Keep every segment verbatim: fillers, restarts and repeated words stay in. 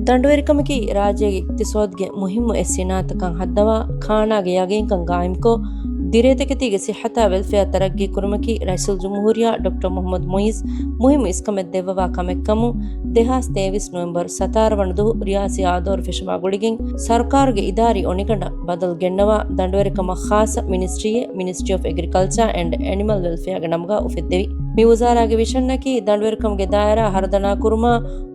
ދަނޑުވެރިކަމަކީ ރާއްޖޭގެ އިޤްތިޞާދުގެ މުހިއްމު އެއް ސިނާއަތަކަށް ހައްދަވާ، ކާނާގެ ޔަގީންކަން ގާއިމްކޮށް، ދިރޭތަކެތީގެ ޞިއްޙަތާ ވެލްފެއާ ތަރައްގީ ކުރުމަކީ ރައީސުލްޖުމްހޫރިއްޔާ ޑޮކްޓަރ މުޙައްމަދު މުޢިއްޒު މުހިއްމު އިސްކަމެއް ދެއްވަވާ ކަމެއްކަމުން، ދެހާސް ތޭވީސް ނޮވެމްބަރު ސަތާރަ ވަނަ ދުވަހު ރިޔާސީ އާދަވަރު ފެށުމާ ގުޅިގެން، ސަރުކާރުގެ އިދާރީ އޮނިގަނޑަށް ބަދަލު ގެންނަވާ، ދަނޑުވެރިކަމަށް ޚާއްޞަ މިނިސްޓްރީއެއް، މިނިސްޓްރީ އޮފް އެގްރިކަލްޗާ އެންޑް އެނިމަލް ވެލްފެއާގެ ނަމުގަ އުފެއްދެވި. މި ވުޒާރާގެ މިޝަނަކީ ދަނޑުވެރިކަމުގެ ދާއިރާ ހަރުދަނާ ކުރުމާ،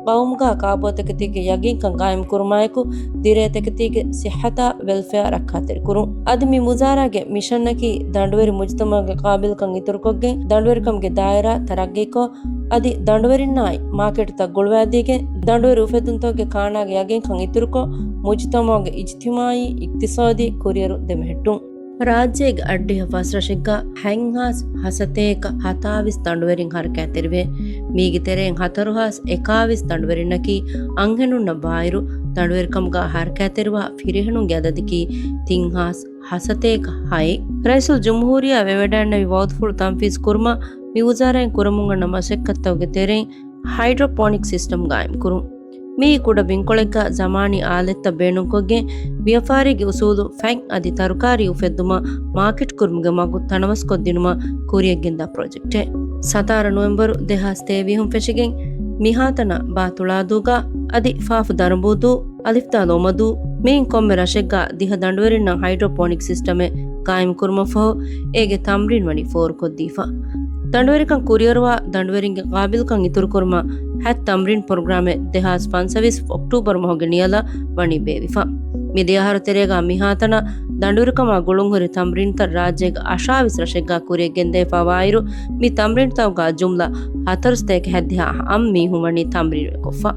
ގައުމުގަ ކާބޯތަކެތީގެ ޔަގީންކަން ގާއިމް ކުރުމާއެކު، ދިރޭތަކެތީގެ ޞިއްޙަތާ ވެލްފެއާ ރައްކާތެރި ކުރުން. އަދި މި ވުޒާރާގެ މިޝަނަކީ ދަނޑުވެރި މުޖުތަމަޢުގެ ޤާބިލްކަން އިތުރުކޮށްގެން، ދަނޑުވެރިކަމުގެ ދާއިރާ ތަރައްގީކޮށް، އަދި ދަނޑުވެރިންނާއި މާކެޓުތައް ގުޅުވާދީގެން، ދަނޑުވެރި އުފެއްދުންތަކުގެ ކާނާގެ ޔަގީންކަން އިތުރުކޮށް، މުޖުތަމަޢުގެ އިޖްތިމާޢީ، އިޤްތިޞާދީ ކުރިއެރުން ދެމެހެއްޓުން. ރާއްޖޭގެ އަށްޑިހަ ފަސް ރަށެއްގަ ހަތްހާސް ހަސަތޭކަ ހަތާވީސް ދަނޑުވެރިން ހަރަކާތްތެރިވޭ. މީގެ ތެރެއިން ހަތަރުހާސް އެކާވީސް ދަނޑުވެރިންނަކީ އަންހެނުންނަށް ވާއިރު، ދަނޑުވެރިކަމުގަ ހަރަކާތްތެރިވާ ފިރިހެނުންގެ އަދަދަކީ ތިންހާސް ހަސަތޭކަ ހައެއް. ރައީސުލްޖުމްހޫރިއްޔާ ވެވަޑައިންނެވި ވައުދުފުޅު ތަންފީޒު ކުރުމަށް މި ވުޒާރާއިން ކުރަމުން އަންނަ މަސައްކަތްތަކުގެ ތެރެއިން ހައިޑްރޯޕޯނިކް ސިސްޓަމް ގާއިމްކުރުން. މިއީ ކުޑަ ބިންކޮޅެއްގަ ޒަމާނީ އާލަތްތައް ބޭނުންކޮށްގެން، ވިޔަފާރީގެ އުސޫލުން ފަތް އަދި ތަރުކާރީ އުފެއްދުމަށް މާކެޓްކުރުމުގެ މަގު ތަނަވަސްކޮށްދިނުމަށް ކުރިޔަށްގެންދާ ޕްރޮޖެކްޓެއް. ސަތާރަ ނޮވެމްބަރު ދެހާސް ތޭވީހުން ފެށިގެން، މިހާތަނަށް ބާތުޅާދޫގަ އަދި ފާފު ދަރަނބޫދޫ، އަލިފްދާ ލޯމަދޫ، މިއިން ކޮންމެ ރަށެއްގަ ދިހަ ދަނޑުވެރިންނަށް ހައިޑްރޯޕޯނިކް ސިސްޓަމެއް ގާއިމްކުރުމަށްފަހު، އޭގެ ތަމްރީން ވަނީ ފޯރުކޮށްދީފަ. ދަނޑުވެރިކަން ކުރިއަރުވާ، ދަނޑުވެރިންގެ ޤާބިލްކަން އިތުރުކުރުމަށް ހަތް ތަމްރީން ޕްރޮގްރާމެއް ދެހާސް ފަންސަވީސް އޮކްޓޫބަރު މަހުގެ ނިޔަލަށް ވަނީ ބޭއްވިފަ. މި ދެ އަހަރު ތެރޭގަ މިހާތަނަށް ދަނޑުވެރިކަމާ ގުޅުންހުރި ތަމްރީންތައް ރާއްޖޭގެ އަށާވީސް ރަށެއްގަ ކުރިޔަށްގެންދެވިފަ ވާއިރު، މި ތަމްރީންތަކުގަ ޖުމްލަ ހަތަރުސަތޭކަ ހައްދިހަ އަށް މީހުން ވަނީ ތަމްރީނު ކޮށްފަ.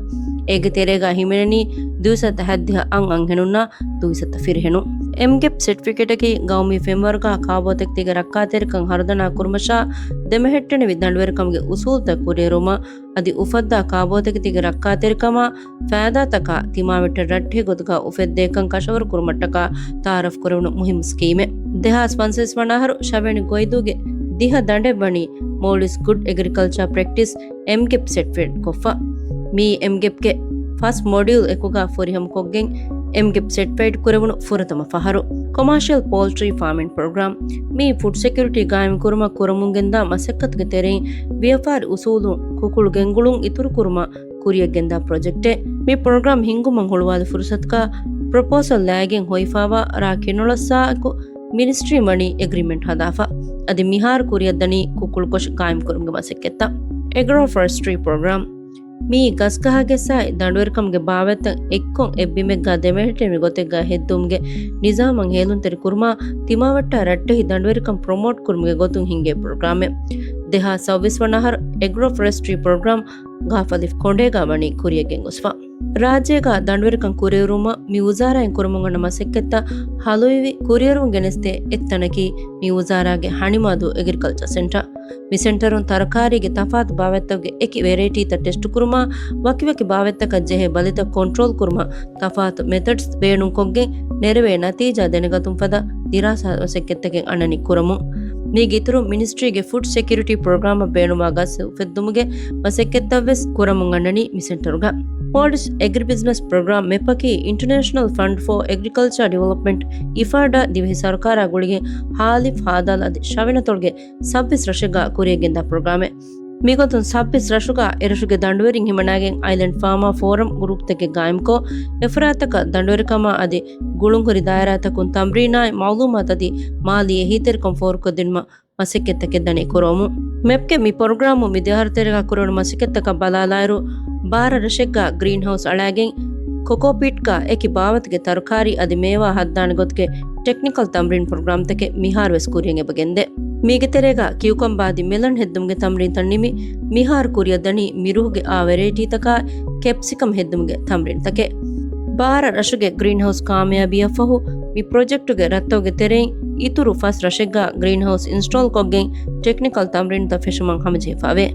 އޭގެ ތެރޭގަ ހިމެނެނީ ދުއިސައްތަ ހައްދިހަ އަށް އަންހެނުންނާ ދުއިސައްތަ ފިރިހެނުން. އެމްގެޕް ސެޓްފިކެޓަކީ ގައުމީ ފެންވަރުގަ ކާބޯތަކެތީގެ ރައްކާތެރިކަން ހަރުދަނާ ކުރުމަށާ ދެމެހެއްޓެނިވި ދަނޑުވެރިކަމުގެ އުސޫލުތައް ކުރިއެރުމަށް އަދި އުފައްދާ ކާބޯތަކެތީގެ ރައްކާތެރިކަމާ ފައިދާތަކާ ތިމާވެއްޓެއް ރައްޓެހި ގޮތުގަ އުފެއްދޭކަން ކަށަވަރު ކުރުމަށްޓަކާ ތައާރަފް ކުރެވުނު މުހިއްމު ސްކީމެއް. ދެހާސް ފަންސަވީސް ވަނަ އަހަރު ޝަވެނި ގޮއިދޫގެ ދިހަ ދަނޑެއް ވަނީ މޯލްޑިވްސް ގުޑް އެގްރިކަލްޗާ ޕްރެކްޓިސް އެމްގެޕް ސެޓްފިކެޓް ކޮށްފަ. މިއީ އެމްގެޕްގެ ފަސް މޮޑިއުލް އެކުގަ ފުރިހަމަކޮށްގެން އެމްގެޕް ސެޓްފައިޑް ކުރެވުނު ފުރަތަމަ ފަހަރު. ކޮމާޝިއަލް ޕޯލްޓްރީ ފާމިން ޕްރޮގްރާމް. މިއީ ފުޑް ސެކިއުރިޓީ ގާއިމް ކުރުމަށް ކުރަމުން ގެންދާ މަސައްކަތުގެ ތެރެއިން ވިޔަފާރި އުސޫލުން ކުކުޅު ގެންގުޅުން އިތުރުކުރުމަށް ކުރިޔަށްގެންދާ ޕްރޮޖެކްޓެއް. މި ޕްރޮގްރާމް ހިންގުމަށް ހުޅުވާލި ފުރުސަތުގަ ޕްރޮޕޯސަލް ލާގެން ހޮވިފައިވާ ރާ ކެނޮޅަސްއާއެކު މިނިސްޓްރީ ވަނީ އެގްރިމެންޓް ހަދާފަ. އަދި މިހާރު ކުރިއަށްދަނީ ކުކުޅުކޮށި ގާއިމްކުރުމުގެ މަސައްކަތްތައް. އެގްރޯ ފޮރެސްޓްރީ ޕްރޮގްރާމް. މިއީ ގަސްގަހާގެއްސާއި ދަނޑުވެރިކަމުގެ ބާވަތްތައް އެއްކޮށް އެއްބިމެއްގަ ދެމެހެއްޓެނިވި ގޮތެއްގަ ހެއްދުމުގެ ނިޒާމަށް ހޭލުންތެރި ކުރުމާ، ތިމާވެއްޓާ ރައްޓެހި ދަނޑުވެރިކަން ޕްރޮމޯޓް ކުރުމުގެ ގޮތުން ހިންގޭ ޕްރޮގްރާމެއް. ދެހާސް ސައުވީސް ވަނަ އަހަރު އެގްރޯ ފޮރެސްޓްރީ ޕްރޮގްރާމް ގާފަލިފު ކޮނޑޭގަ ވަނީ ކުރިޔަށްގެންގޮސްފަ. ރާއްޖޭގަ ދަނޑުވެރިކަން ކުރިއެރުމަށް މި ވުޒާރާއިން ކުރަމުން އަންނަ މަސައްކަތްތައް ހަލުއިވި ކުރިއެރުމުން ގެނެސްދޭ އެއްތަނަކީ މި ވުޒާރާގެ ހަނިމާދޫ އެގްރިކަލްޗަރ ސެންޓަރ. މި ސެންޓަރުން ތަރަކާރީގެ ތަފާތު ބާވަތްތަކުގެ އެކި ވެރައިޓީތައް ޓެސްޓުކުރުމާ، ވަކިވަކި ބާވަތްތަކަށް ޖެހޭ ބަލިތައް ކޮންޓްރޯލް ކުރުމަށް ތަފާތު މެތަޑްސް ބޭނުންކޮށްގެން ނެރެވޭ ނަތީޖާ ދެނެގަތުން ފަދަ ދިރާސާ މަސައްކަތްތަކެއް އަންނަނީ ކުރަމުން. މީގެ އިތުރުން މިނިސްޓްރީގެ ފުޑް ސެކިއުރިޓީ ޕްރޮގްރާމަށް ބޭނުންވާ ގަސް އުފެއްދުމުގެ މަސައްކަތްތައްވެސް ކުރަމުން އަންނަނީ މި ސެންޓަރުގަ. މޯލްޑިވްސް އެގްރިބިޒްނަސް ޕްރޮގްރާމް، މެޕަކީ އިންޓަރނޭޝަނަލް ފަންޑް ފޯ އެގްރިކަލްޗަރ ޑިވެލޮޕްމަންޓް، އިފާޑާ، ދިވެހި ސަރުކާރާ ގުޅިގެން ހާލިފް، ހާދާލް އަދި ޝަވެނަތޮޅުގެ ސައްބީސް ރަށެއްގަ ކުރިޔަށްގެންދާ ޕްރޮގްރާމެއް. މިގޮތުން ސައްބީސް ރަށުގަ އެރަށުގެ ދަނޑުވެރިން ހިމަނާގެން އައިލެންޑް ފާމާ ފޯރަމް ގްރޫޕްތަކެއް ގާއިމްކޮށް، އެފަރާތަކަށް ދަނޑުވެރިކަމާ އަދި ގުޅުންހުރި ދާއިރާތަކުން ތަމްރީނާއި މައުލޫމާތު އަދި މާލީ އެހީތެރިކަން ފޯރުކޮށްދިނުމަށް މަސައްކަތްތަކެއް ދަނީ ކުރަމުން. މެޕްގެ މި ޕްރޮގްރާމުން މި ދެ އަހަރު ތެރޭގަ ކުރެވުނު މަސައްކަތްތަކަށް ބަލާލާއިރު، ބާރަ ރަށެއްގަ ގްރީންހައުސް އަޅާގެން، ކޮކޯޕީޓްގަ އެކި ބާވަތުގެ ތަރުކާރީ އަދި މޭވާ ހައްދާނެ ގޮތުގެ ޓެކްނިކަލް ތަމްރީން ޕްރޮގްރާމްތަކެއް މިހާރުވެސް ކުރިޔަށް އެބަގެންދޭ. މީގެ ތެރޭގަ ކިއުކަމްބާ އަދި މެލަން ހެއްދުމުގެ ތަމްރީންތައް ނިމި، މިހާރު ކުރިޔަށްދަނީ މިރުހުގެ އާ ވެރައިޓީތަކާ ކެޕްސިކަމް ހެއްދުމުގެ ތަމްރީންތަކެއް. ބާރަ ރަށުގެ ގްރީންހައުސް ކާމިޔާބީއަށްފަހު، މި ޕްރޮޖެކްޓުގެ ރަށްތަކުގެ ތެރެއިން އިތުރު ފަސް ރަށެއްގަ ގްރީންހައުސް އިންސްޓޯލްކޮށްގެން ޓެކްނިކަލް ތަމްރީންތައް ފެށުމަށް ހަމަޖެހިފައިވޭ.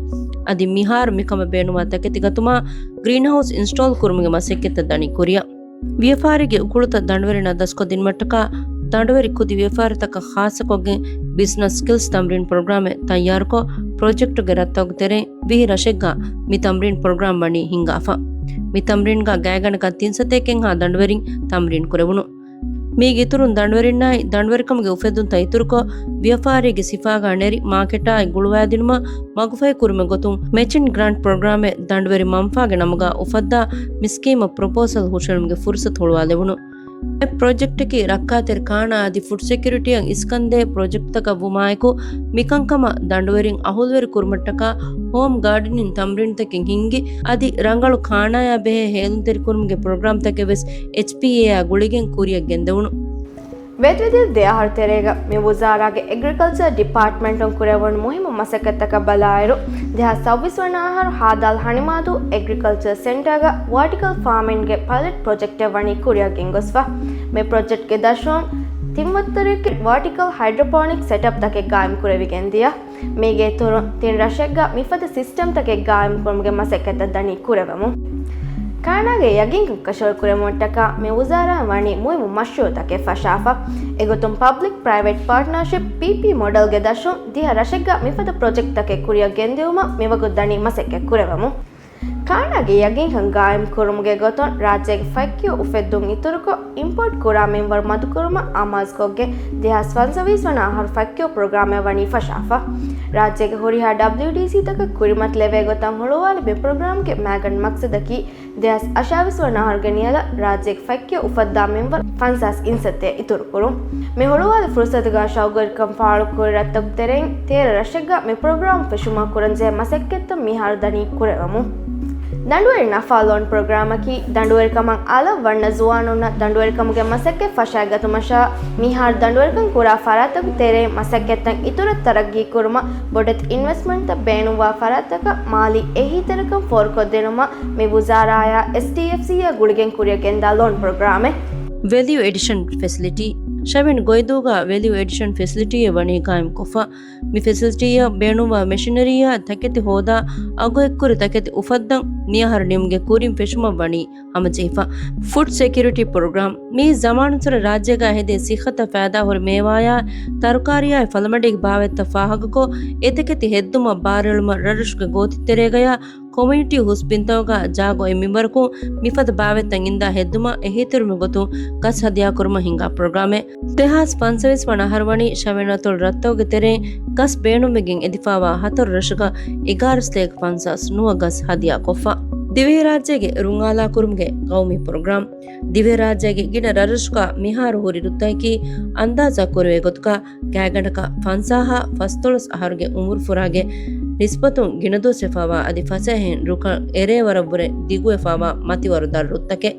އަދި މިހާރު މިކަމަށް ބޭނުންވާ ތަކެތި ގަތުމަށް ގްރީންހައުސް އިންސްޓޯލް ކުރުމުގެ މަސައްކަތްތައް ދަނީ ކުރިޔަށް. ވިޔަފާރީގެ އުކުޅުތައް ދަނޑުވެރިންނަށް ދަސްކޮށްދިނުމަށްޓަކާ، ދަނޑުވެރި ކުދި ވިޔަފާރިތަކަށް ޚާއްޞަކޮށްގެން ބިޒްނަސް ސްކިލްސް ތަމްރީން ޕްރޮގްރާމެއް ތައްޔާރުކޮށް، ޕްރޮޖެކްޓުގެ ރަށްތަކުގެ ތެރެއިން ވިހި ރަށެއްގަ މި ތަމްރީން ޕްރޮގްރާމް ވަނީ ހިންގާފަ. މި ތަމްރީންގަ ގާތްގަނޑަކަށް ތިން ސަތޭކައެއްހާ ދަނޑުވެރިން ތަމްރީން ކުރެވުނު. މީގެ އިތުރުން ދަނޑުވެރިންނާއި ދަނޑުވެރިކަމުގެ އުފެއްދުންތައް އިތުރުކޮށް، ވިޔަފާރީގެ ސިފާގަ ނެރި މާކެޓާއި ގުޅުވާދިނުމަށް މަގުފަހި ކުރުމެއް ގޮތުން، މެޗިން ގްރާންޓް ޕްރޮގްރާމެއް ދަނޑުވެރި މަންފާގެ ނަމުގަ އުފައްދާ މި ސްކީމަށް ޕްރޮޕޯސަލް ހުށަހެޅުމުގެ ފުރުސަތު ހުޅުވާލެވުނު. މި ޕްރޮޖެކްޓަކީ ރައްކާތެރި ކާނާ އަދި ފުޑް ސެކިއުރިޓީއަށް އިސްކަންދޭ ޕްރޮޖެކްޓްތަކަށް ވުމާއެކު، މިކަންކަމަށް ދަނޑުވެރިން އަހުލުވެރި ކުރުމަށްޓަކާ ހޯމް ގާޑަނިން ތަމްރީންތަކެއް ހިންގި، އަދި ރަނގަޅު ކާނާޔާ ބެހޭ ހޭލުންތެރިކުރުމުގެ ޕްރޮގްރާމްތަކެއް ވެސް އެޗްޕީއޭއާ ގުޅިގެން ކުރިއަށް ގެންދެވުނު. ވެދިވެދި ދެ އަހަރު ތެރޭގަ މި ވުޒާރާގެ އެގްރިކަލްޗަރ ޑިޕާޓްމަންޓުން ކުރެވުނު މުހިއްމު މަސައްކަތްތަކަށް ބަލާއިރު، ދެހާސް ސައުވީސް ވަނަ އަހަރު ހާދާލް ހަނިމާދޫ އެގްރިކަލްޗަރ ސެންޓަރގަ ވާޓިކަލް ފާމިންގެ ޕައިލެޓް ޕްރޮޖެކްޓެއް ވަނީ ކުރިއަށް ގެންގޮސްފަ. މި ޕްރޮޖެކްޓްގެ ދަށުން ތިން ވައްތަރެއްގެ ވާޓިކަލް ހައިޑްރޮޕޯނިކް ސެޓަޕްތަކެއް ގާއިމް ކުރެވިގެން ދިޔަ. މީގެ އިތުރުން ތިން ރަށެއްގަ މިފަދަ ސިސްޓަމްތަކެއް ގާއިމްކުރުމުގެ މަސައްކަތްތައް ދަނީ ކުރެވެމުން. ކާނާގެ ޔަގީންކަން ކަށަވަރު ކުރެވުމަށްޓަކާ މި ވުޒާރާއިން ވަނީ މުހިއްމު މަޝްރޫއުތަކެއް ފަށާފަ. އެގޮތުން ޕަބްލިކް ޕްރައިވެޓް ޕާޓްނާޝިޕް، ޕީޕީ، މޮޑެލްގެ ދަށުން ދިހަ ރަށެއްގަ މިފަދަ ޕްރޮޖެކްޓްތަކެއް ކުރިއަށް ގެންދިއުމަށް މިވަގުތު ދަނީ މަސައްކަތް ކުރެވެމުން. ކާނާގެ ޔަގީންކަން ގާއިމް ކުރުމުގެ ގޮތުން ރާއްޖޭގެ ފަތްކިޔު އުފެއްދުން އިތުރުކޮށް، އިމްޕޯޓް ކުރާ މިންވަރު މަދުކުރުމަށް އަމާޒުކޮށްގެން، ދެހާސް ފަންސަވީސް ވަނަ އަހަރު ފަތްކިޔު ޕްރޮގްރާމެއް ވަނީ ފަށާފަ. ރާއްޖޭގެ ހުރިހާ ޑަބްލިއުޑީސީތަކަށް ކުރިމަތިލެވޭ ގޮތަށް ހުޅުވާލި މި ޕްރޮގްރާމްގެ މައިގަނޑު މަޤްޞަދަކީ، ދެހާސް އަށާވީސް ވަނަ އަހަރުގެ ނިޔަލަށް ރާއްޖޭގެ ފަތްކިޔަ އުފައްދާ މިންވަރު ފަންސާސް އިންސައްތައަށް އިތުރުކުރުން. މި ހުޅުވާލި ފުރުސަތުގަ ޝައުގުވެރިކަން ފާޅުކުރި ރަށްތަކުގެ ތެރެއިން ތޭރަ ރަށެއްގަ މި ޕްރޮގްރާމް ފެށުމަށް ކުރަންޖެހޭ މަސައްކަތްތައް މިހާރު ދަނީ ކުރެވެމުން. ދަނޑުވެރި ނަފާ ލޯން ޕްރޮގްރާމަކީ، ދަނޑުވެރިކަމަށް އަލަށް ވަންނަ ޒުވާނުންނަށް ދަނޑުވެރިކަމުގެ މަސައްކަތް ފަށައިގަތުމަށާ، މިހާރު ދަނޑުވެރިކަން ކުރާ ފަރާތްތަކުގެ ތެރެއިން މަސައްކަތްތައް އިތުރަށް ތަރައްގީ ކުރުމަށް ބޮޑެތި އިންވެސްޓްމަންޓްތައް ބޭނުންވާ ފަރާތްތަކަށް މާލީ އެހީތެރިކަން ފޯރުކޮށްދިނުމަށް މި ވުޒާރާއާ އެސްޑީއެފްސީއާ ގުޅިގެން ކުރިއަށް ގެންދާ ލޯން ޕްރޮގްރާމެއް. ވެލިއު އެޑިޝަން ފެސިލިޓީ. ޝަވިން ގޮއިދޫގަ ވެލިއު އެޑިޝަން ފެސިލިޓީއެއް ވަނީ ގާއިމްކޮށްފަ. މި ފެސިލިޓީއަށް ބޭނުންވާ މެޝިނަރީއާ ތަކެތި ހޯދާ، އަގު އެއްކުރި ތަކެތި އުފައްދަން މިއަހަރު ނިމުގެ ކުރިން ފެށުމަށް ވަނީ ހަމަޖެހިފަ. ފުޑް ސެކިއުރިޓީ ޕްރޮގްރާމް. މީ ޒަމާނުއްސުރެ ރާއްޖޭގަ ހެދޭ ސިއްހަތަށް ފައިދާހުރި މޭވާއާ ތަރުކާރީއާއި ފަލަމަޑީގެ ބާވަތްތައް ފާހަގަކޮށް، އެތަކެތި ހެއްދުމަށް ބާރުއެޅުމަށް ރަށްރަށުގެ ގޯތިތެރޭގަޔާ ކޮމިއުނިޓީ ހުސް ބިންތަކުގަ ޖާގަ އޮތް މިންވަރަކުން މިފަދަ ބާވަތްތައް އިންދާ ހެއްދުމަށް އެހީތެރިވުމުގެ ގޮތުން ގަސް ހަދިޔާކުރުމަށް ހިންގާ ޕްރޮގްރާމެއް. ދެހާސް ފަންސަވީސް ވަނަ އަހަރު ވަނީ ޝަވިން އަތޮޅު ރަށްތަކުގެ ތެރެއިން ގަސް ބޭނުންވެގެން އެދިފާވާ ހަތަރު ރަށުގަ އެގާރަ ސަތޭކަ ފަންސާސް ނުވަ ގަސް ހަދިޔާކޮށްފަ. ދިވެހިރާއްޖޭގެ ރުންއާލާކުރުމުގެ ގައުމީ ޕްރޮގްރާމް. ދިވެހިރާއްޖޭގެ ގިނަ ރަށްރަށުގަ މިހާރު ހުރި ރުއްތަކަކީ އަންދާޒާ ކުރެވޭ ގޮތުގަ ގާތްގަނޑަކަށް ފަންސާހާ ފަސްދޮޅަސް އަހަރުގެ އުމުރުފުރާގެ ނިސްބަތުން ގިނަ ދުވަސްވެފައިވާ އަދި ފަސޭހައިން ރުކަން އެރޭވަރަށްވުރެ ދިގުވެފައިވާ މަތިވަރު ދަށްރުއްތަކެއް.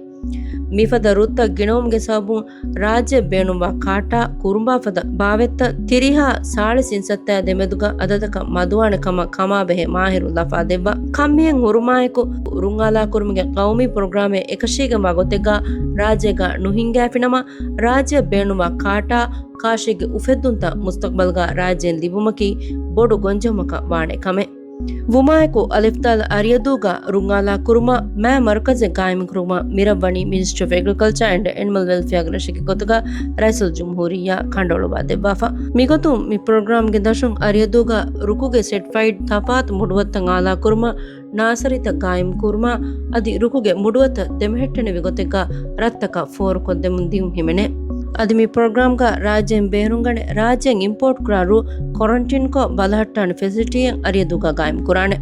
މިފަދަ ރުއްތައް ގިނަވުމުގެ ސަބަބުން ރާއްޖެ ބޭނުންވާ ކާޓާ، ކުރުނބާފަދަ ބާވަތްތައް ތިރީހާ ސާޅީސް އިންސައްތައާ ދެމެދުގަ އަދަދަކަށް މަދުވާނެ ކަމަށް ކަމާބެހޭ މާހިރުން ލަފާދެއްވާ. ކަންމިހެން ހުރުމާއެކު، ރުންއާލާކުރުމުގެ ގައުމީ ޕްރޮގްރާމެއް އެކަށީގެންވާ ގޮތެއްގަ ރާއްޖޭގަ ނުހިންގާފިނަމަ، ރާއްޖެ ބޭނުންވާ ކާޓާ، ކާށީގެ އުފެއްދުންތައް މުސްތަޤްބަލްގަ ރާއްޖޭން ލިބުމަކީ ބޮޑު ގޮންޖެހުމަކަށް ވާނެ ކަމެއް. ވުމާއެކު، އަލިފްދާލް އަރިޔަދޫގަ ރުންއާލާކުރުމަށް މާ މަރުކަޒެއް ގާއިމުކުރުމަށް މިރަށް ވަނީ މިނިސްޓްރީ އޮފް އެގްރިކަލްޗާ އެންޑް އެނިމަލް ވެލްފެއާގެ ރަށެއްގެ ގޮތުގަ ރައީސުލްޖުމްހޫރިއްޔާ ކަނޑައަޅުއްވާ ދެއްވާފަ. މިގޮތުން މި ޕްރޮގްރާމްގެ ދަށުން އަރިޔަދޫގަ ރުކުގެ ސެޓްފައިޑް ތަފާތު މުޑުވަތަށް އާލާކުރުމަށް، ނާސަރީތައް ގާއިމްކުރުމަށް އަދި ރުކުގެ މުޑުވަތަށް ދެމެހެއްޓެނިވި ގޮތެއްގަ ރަށްތަކަށް ފޯރުކޮށްދެމުން ދިޔުން ހިމެނޭ. އަދި މި ޕްރޮގްރާމްގަ ރާއްޖޭން ބޭނުންގަނެ، ރާއްޖޭން އިމްޕޯޓް ކުރާ ރުއް ކޮރަންޓީންކޮށް ބަލަހައްޓާނެ ފެސިލިޓީއެއް އަރިޔަދޫގަ ގާއިމްކުރާނެ.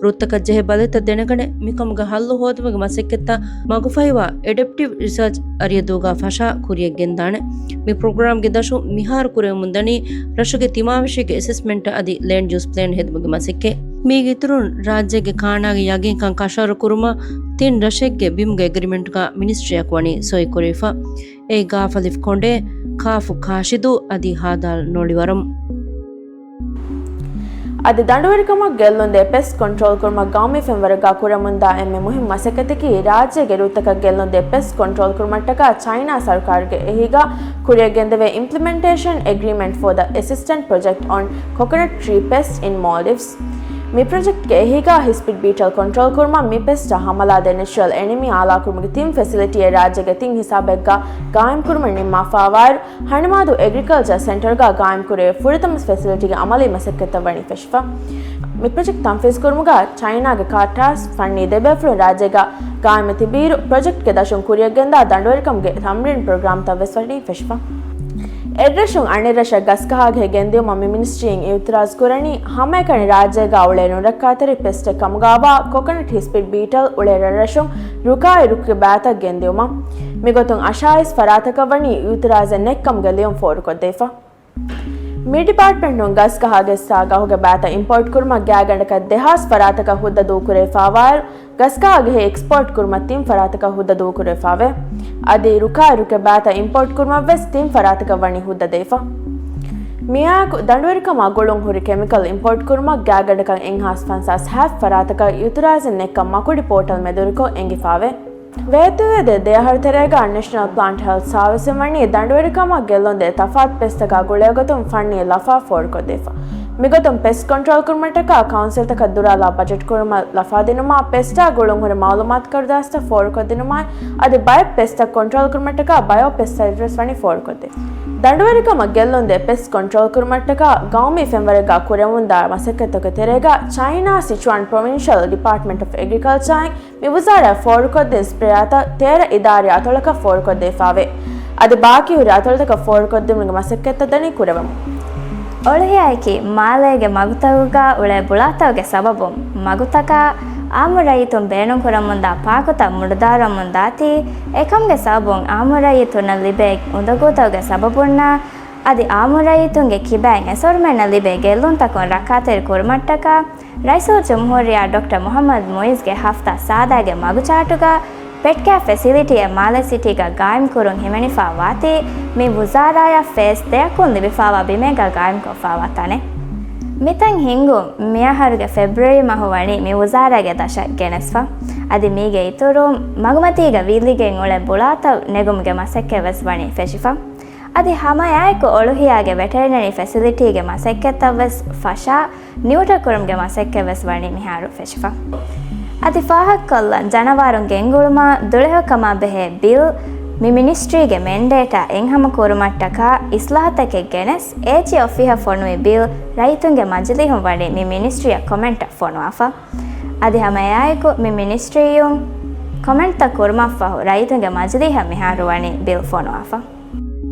ރުއްތަކަށް ޖެހޭ ބަލަތައް ދެނެގަނެ، މިކަމުގެ ހައްލު ހޯދުމުގެ މަސައްކަތްތައް މަގުފަހިވާ އެޑެޕްޓިވް ރިސާޗް އަރިޔަދޫގަ ފަށާ ކުރިއަށް ގެންދާނެ. މި ޕްރޮގްރާމްގެ ދަށުން މިހާރު ކުރެވެމުންދަނީ ރަށުގެ ތިމާވެށީގެ އެސެސްމަންޓް އަދި ލޭންޑް ޔޫސް ޕްލޭން ހެދުމުގެ މަސައްކަތް. މީގެ އިތުރުން ރާއްޖޭގެ ކާނާގެ ޔަގީންކަން ކަށަވަރު ކުރުމަށް ތިން ރަށެއްގެ ބިމުގެ އެގްރިމެންޓްގަ މިނިސްޓްރީއަކު ވަނީ ސޮއިކުރެވިފަ. އެއީ ގާފަލިފް ކޮނޑޭ، ކާފު ކާށިދޫ އަދި ހާދާލް ނޮޅިވަރަމް. އަދި ދަނޑުވެރިކަމަށް ގެއްލުންދޭ ޕެސްޓް ކޮންޓްރޯލް ކުރުމަށް ގައުމީ ފެންވަރެއްގަ ކުރަމުންދާ އެންމެ މުހިންމު މަސައްކަތަކީ، ރާއްޖޭގެ ރުއްތަކަށް ގެއްލުންދޭ ޕެސްޓް ކޮންޓްރޯލް ކުރުމަށްޓަކާ ޗައިނާ ސަރުކާރުގެ އެހީގަ ކުރިއަށް ގެންދެވޭ އިމްޕްލިމެންޓޭޝަން އެގްރީމެންޓް ފޯ ދަ އެސިސްޓެންޓް ޕްރޮޖެކްޓް އޮން ކޮކޮނަޓް ޓްރީ ޕެސްޓް އިން މޯލްޑިވްސް. މި ޕްރޮޖެކްޓްގެ އެހީގަ ހިސްޕިޑް ބީޓަލް ކޮންޓްރޯލް ކުރުމަށް މި ޕެސްޓަށް ހަމަލާދޭ ނެޗުރަލް އެނިމީ އާލާކުރުމުގެ ތިން ފެސިލިޓީއެއް ރާއްޖޭގެ ތިން ހިސާބެއްގަ ގާއިމްކުރުމަށް ނިންމާފައިވާއިރު، ހަނިމާދޫ އެގްރިކަލްޗަރ ސެންޓަރގަ ގާއިމްކުރެވޭ ފުރަތަމަ ފެސިލިޓީގެ އަމަލީ މަސައްކަތްތައް ވަނީ ފެށިފަ. މި ޕްރޮޖެކްޓް ތަންފީޒު ކުރުމުގަ ޗައިނާގެ ކާޓާސް ފަންނީ ދެބޭފުޅުން ރާއްޖޭގަ ގާއިމު ތިބިއިރު، ޕްރޮޖެކްޓްގެ ދަށުން ކުރިއަށްގެންދާ ދަނޑުވެރިކަމުގެ ތަމްރީން ޕްރޮގްރާމްތައް ވެސް ވަނީ ފެށިފަ. އެއްރަށުން އަނެއްރަށަށް ގަސްގަހާގެހި ގެންދިއުމަށް މި މިނިސްޓްރީއިން އިއުތިރާޒު ކުރަނީ، ހަމައެކަނި ރާއްޖޭގަ އުޅޭ ނުރައްކާތެރި ޕެސްޓެއް ކަމުގައިވާ ކޮކޮނަޓް ހިސްޕީޑް ބީޓަލް އުޅޭ ރަށްރަށުން ރުކާއި ރުކުގެ ބައިތައް ގެންދިއުމަށް. މިގޮތުން އަށާއިސް ފަރާތަކަށް ވަނީ އިއުތިރާޒެއް ނެތްކަމުގެ ލިޔުން ފޯރުކޮށްދީފަ. މި ޑިޕާޓްމަންޓުން ގަސްގަހާގެއްސާ ގަހުގެ ބައިތައް އިމްޕޯޓް ކުރުމަށް ގާތްގަނޑަކަށް ދެހާސް ފަރާތަކަށް ހުއްދަ ދޫކުރެވިފާވާއިރު، ގަސްގަހާގެހި އެކްސްޕޯޓް ކުރުމަށް ތިން ފަރާތަކަށް ހުއްދަ ދޫކުރެވިފާވޭ. އަދި ރުކާއި ރުކެއް ބައިތައް އިމްޕޯޓް ކުރުމަށް ވެސް ތިން ފަރާތަކަށް ވަނީ ހުއްދަ ދީފަ. މިއާއެކު ދަނޑުވެރިކަމާ ގުޅުން ހުރި ކެމިކަލް އިމްޕޯޓް ކުރުމަށް ގާތްގަނޑަކަށް އެއްހާސް ފަންސާސް ހައެއް ފަރާތަކަށް އިއުތިރާޒެއް ނެތްކަން މަކުޑި ޕޯޓަލް މެދުވެރިކޮށް އެނގިފާވޭ. ވޭތުވެދޭ ދެ އަހަރު ތެރޭގަ ނޭޝަނަލް ޕްލާންޓް ހެލްތް ސާވިސްއިން ވަނީ ދަނޑުވެރިކަމަށް ގެއްލުންދޭ ތަފާތު ޕެސްޓަކާ ގުޅޭގޮތުން ފަންނީ ލަފާ ފޯރުކޮށްދީފަ. މިގޮތުން ޕެސްޓް ކޮންޓްރޯލް ކުރުމަށްޓަކާ ކައުންސިލްތަކަށް ދުރާލާ ބަޖެޓް ކުރުމަށް ލަފާދިނުމާ، ޕެސްޓާ ގުޅުންހުރި މައުލޫމާތު ކަރުދާސްތައް ފޯރުކޮށްދިނުމާއި، އަދި ބައެއް ޕެސްޓަށް ކޮންޓްރޯލް ކުރުމަށްޓަކާ ބަޔޯ ޕެސްޓްސައިޑް ވެސް ވަނީ ފޯރުކޮށްދޭ. ދަނޑުވެރިކަމަށް ގެއްލުންދޭ ޕެސްޓް ކޮންޓްރޯލް ކުރުމަށްޓަކާ ގައުމީ ފެންވަރެއްގަ ކުރެވުންދާ މަސައްކަތްތަކުގެ ތެރޭގަ ޗައިނާ ސިޗުއާން ޕްރޮވިންޝަލް ޑިޕާޓްމަންޓް އޮފް އެގްރިކަލްޗާއިން މި ވުޒާރާ ފޯރުކޮށްދިން ސްޕްރޭއާތައް ތޭރަ އިދާރީ އަތޮޅަކަށް ފޯރުކޮށްދީފާވޭ. އަދި ބާކީހުރި އަތޮޅުތަކަށް ފޯރުކޮށްދިނުމުގެ މަސައްކަތްތައް ދަނީ ކުރެވެމުން. އޮޅުހިޔާއަކީ މާލޭގެ މަގުތަކުގަ އުޅޭ ބުޅާތަކުގެ ސަބަބުން މަގުތަކަށް އާއްމު ރައްޔިތުން ބޭނުންކުރަމުންދާ ޕާކުތައް މުޑުދާރަމުން ދާތީ، އެކަމުގެ ސަބަބުން އާއްމު ރައްޔިތުންނަށް ލިބޭ އުނދަގޫތަކުގެ ސަބަބުންނާ އަދި އާއްމު ރައްޔިތުންގެ ކިބައިން އެސޮރުމެންނަށް ލިބޭ ގެއްލުންތަކުން ރައްކާތެރި ކުރުމަށްޓަކާ، ރައީސުލްޖުމްހޫރިއްޔާ ޑޮކްޓަރ މުހައްމަދު މުއިޒްގެ ހަފްތާ ސާދާގެ މަގުޗާޓުގަ ޕެޓްކެއާ ފެސިލިޓީއެއް މާލެ ސިޓީގަ ގާއިމްކުރުން ހިމެނިފާ ވާތީ، މި ވުޒާރާޔަށް ފޭސް ދެއަކުން ލިބިފާވާ ބިމެއްގަ ގާއިމްކޮށްފާވާ ތަނެއް. މިތަން ހިންގުން މިއަހަރުގެ ފެބްރުއަރީ މަހު ވަނީ މި ވުޒާރާގެ ދަށަށް ގެނެސްފަ. އަދި މީގެ އިތުރުން މަގުމަތީގަ ވީއްލިގެން އުޅޭ ބުޅާތައް ނެގުމުގެ މަސައްކަތް ވެސް ވަނީ ފެށިފަ. އަދި ހަމައެއާއެކު އޮޅުހިޔާގެ ވެޓެރިނަރީ ފެސިލިޓީގެ މަސައްކަތްތައް ވެސް ފަށާ، ނިއުޓަރ ކުރުމުގެ މަސައްކަތް ވެސް ވަނީ މިހާރު ފެށިފަ. އަދި ފާހަގަކޮށްލަން، ޖަނަވާރުން ގެންގުޅުމާ ދުޅަހެޔޮކަމާ ބެހޭ ބިލް މި މިނިސްޓްރީގެ މެންޑޭޓާ އެއްހަމަ ކުރުމަށްޓަކާ އިސްލާހަތަކެއް ގެނެސް، އޭޖީ އޮފީހަށް ފޮނުވި ބިލް ރައްޔިތުންގެ މަޖިލީހުން ވަނީ މި މިނިސްޓްރީއަށް ކޮމެންޓަށް ފޮނުވާފަ. އަދި ހަމައެއާއެކު މި މިނިސްޓްރީއުން ކޮމެންޓްތައް ކުރުމަށްފަހު ރައްޔިތުންގެ މަޖިލީހަށް މިހާރު ވަނީ ބިލް ފޮނުވާފަ.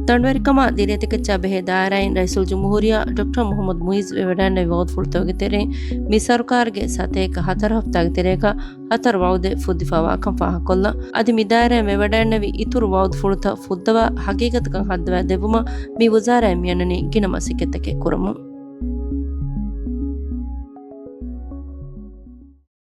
ދަނޑުވެރިކަމާ ދިރިއެތިކައްޗާ ބެހޭ ދާއިރާއިން ރައީސުލްޖުމްހޫރިއްޔާ ޑޮކްޓަރ މުހައްމަދު މުއިޒް ވެވަޑައިންނެވި ވައުދުފުޅުތަކުގެ ތެރެއިން މި ސަރުކާރުގެ ސަތޭކަ ހަތަރު ހަފްތާގެ ތެރޭގަ ހަތަރު ވައުދެއް ފުއްދިފާވާކަން ފާހަގަކޮށްލަން. އަދި މި ދާއިރާއިން ވެވަޑައިންނެވި އިތުރު ވައުދުފުޅުތައް ފުއްދަވާ ހަގީގަތަކަށް ހައްދަވާ ދެއްވުމަށް މި ވުޒާރާއިން މިއަންނަނީ ގިނަ މަސައްކަތްތަކެއް ކުރަމުން.